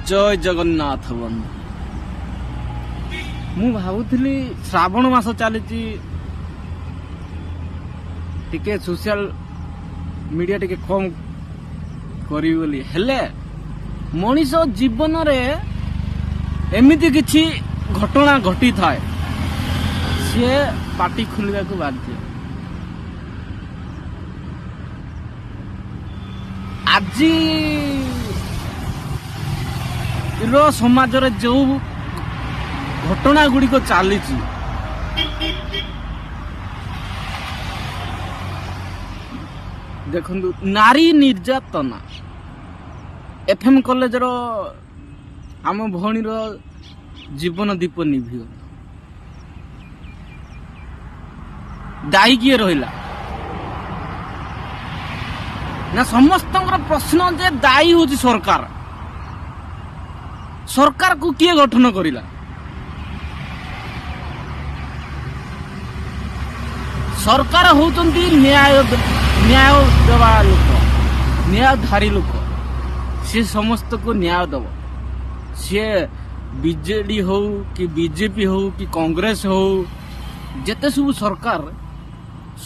ଜୟ ଜଗନ୍ନାଥ ବନ୍ଧୁ। ମୁଁ ଭାବୁଥିଲି ଶ୍ରାବଣ ମାସ ଚାଲିଛି, ଟିକେ ସୋସିଆଲ ମିଡ଼ିଆ ଟିକେ କମ୍ କରିବି ବୋଲି। ହେଲେ ମଣିଷ ଜୀବନରେ ଏମିତି କିଛି ଘଟଣା ଘଟିଥାଏ, ସିଏ ପାଟି ଖୋଲିବାକୁ ବାଧ୍ୟ। ଆଜି ର ସମାଜରେ ଯେଉଁ ଘଟଣା ଗୁଡ଼ିକ ଚାଲିଛି, ଦେଖନ୍ତୁ, ନାରୀ ନିର୍ଯାତନା, ଏଫଏମ୍ କଲେଜର ଆମ ଭଉଣୀର ଜୀବନ ଦୀପ ନିଭିଗଲା। ଦାୟୀ କିଏ ରହିଲା ନା? ସମସ୍ତଙ୍କର ପ୍ରଶ୍ନ ଯେ ଦାୟୀ ହଉଛି ସରକାର। ସରକାରକୁ କିଏ ଗଠନ କରିଲା? ସରକାର ହଉଛନ୍ତି ନ୍ୟାୟ ଦେବା ଲୋକ, ନ୍ୟାୟଧାରୀ ଲୋକ। ସିଏ ସମସ୍ତଙ୍କୁ ନ୍ୟାୟ ଦେବ। ସିଏ ବିଜେଡି ହଉ କି ବିଜେପି ହଉ କି କଂଗ୍ରେସ ହଉ, ଯେତେ ସବୁ ସରକାର,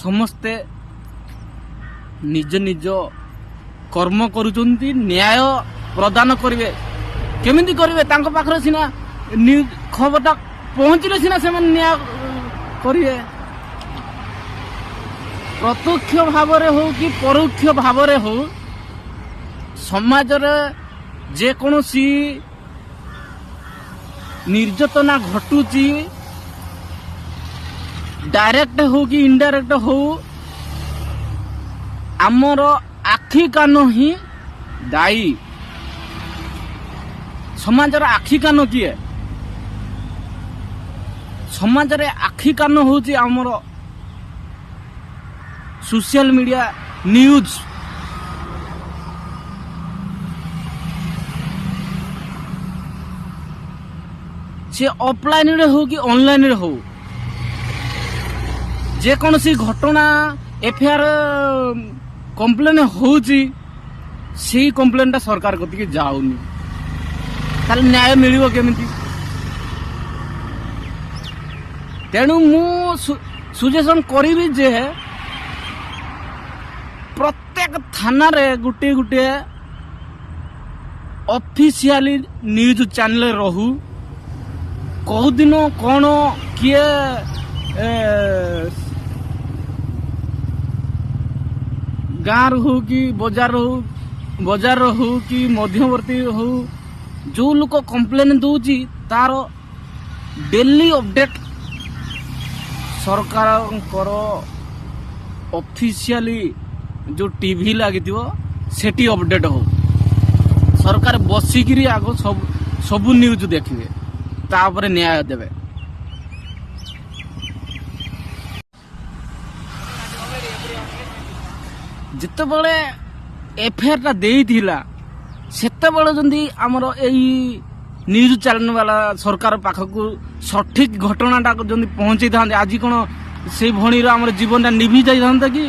ସମସ୍ତେ ନିଜ ନିଜ କର୍ମ କରୁଛନ୍ତି। ନ୍ୟାୟ ପ୍ରଦାନ କରିବେ କେମିତି କରିବେ? ତାଙ୍କ ପାଖରେ ସିନା ନ୍ୟୁଜ୍ ଖବରଟା ପହଞ୍ଚିଲେ ସିନା ସେମାନେ ନ୍ୟାୟ କରିବେ। ପ୍ରତ୍ୟକ୍ଷ ଭାବରେ ହଉ କି ପରୋକ୍ଷ ଭାବରେ ହଉ, ସମାଜରେ ଯେକୌଣସି ନିର୍ଯାତନା ଘଟୁଛି, ଡାଇରେକ୍ଟ ହଉ କି ଇନଡାଇରେକ୍ଟ ହଉ, ଆମର ଆଖି କାନ ହିଁ ଦାୟୀ। ସମାଜର ଆଖି କାନ କିଏ? ସମାଜରେ ଆଖି କାନ ହଉଛି ଆମର ସୋସିଆଲ ମିଡ଼ିଆ, ନ୍ୟୁଜ୍। ସେ ଅଫଲାଇନରେ ହଉ କି ଅନଲାଇନରେ ହଉ, ଯେକୌଣସି ଘଟଣା, ଏଫଆଇଆର, କମ୍ପ୍ଲେନ ହଉଛି, ସେଇ କମ୍ପ୍ଲେନଟା ସରକାର କତିକି ଯାଉନି, ତାହେଲେ ନ୍ୟାୟ ମିଳିବ କେମିତି? ତେଣୁ ମୁଁ ସୁଜେସନ କରିବି ଯେ ପ୍ରତ୍ୟେକ ଥାନାରେ ଗୋଟିଏ ଗୋଟିଏ ଅଫିସିଆଲି ନ୍ୟୁଜ୍ ଚ୍ୟାନେଲ ରହୁ। କୋଉଦିନ କ'ଣ କିଏ ଗାଁରୁ ହଉ କି ବଜାର ହଉ, ବଜାରର ହଉ କି ମଧ୍ୟବର୍ତ୍ତୀ ହଉ, ଯୋଉ ଲୋକ କମ୍ପ୍ଲେନ ଦଉଛି, ତାର ଡେଲି ଅପଡେଟ୍ ସରକାରଙ୍କର ଅଫିସିଆଲି ଯୋଉ ଟିଭି ଲାଗିଥିବ, ସେଠି ଅପଡେଟ୍ ହଉ। ସରକାର ବସିକିରି ଆଗ ସବୁ ନ୍ୟୁଜ୍ ଦେଖିବେ, ତାପରେ ନ୍ୟାୟ ଦେବେ। ଯେତେବେଳେ ଏଫଆଇଆରଟା ଦେଇଥିଲା, ସେତେବେଳେ ଯଦି ଆମର ଏଇ ନ୍ୟୁଜ୍ ଚ୍ୟାନେଲ ବାଲା ସରକାର ପାଖକୁ ସଠିକ ଘଟଣାଟାକୁ ଯଦି ପହଞ୍ଚେଇଥାନ୍ତେ, ଆଜି କ'ଣ ସେଇ ଭଉଣୀର ଆମର ଜୀବନଟା ନିଭି ଯାଇଥାନ୍ତା କି?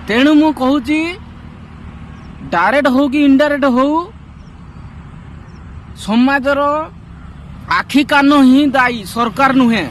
ତେଣୁ ମୁଁ କହୁଛି, ଡାଇରେକ୍ଟ ହଉ କି ଇନଡାଇରେକ୍ଟ ହଉ, ସମାଜର ଆଖି କାନ ହିଁ ଦାୟୀ, ସରକାର ନୁହେଁ।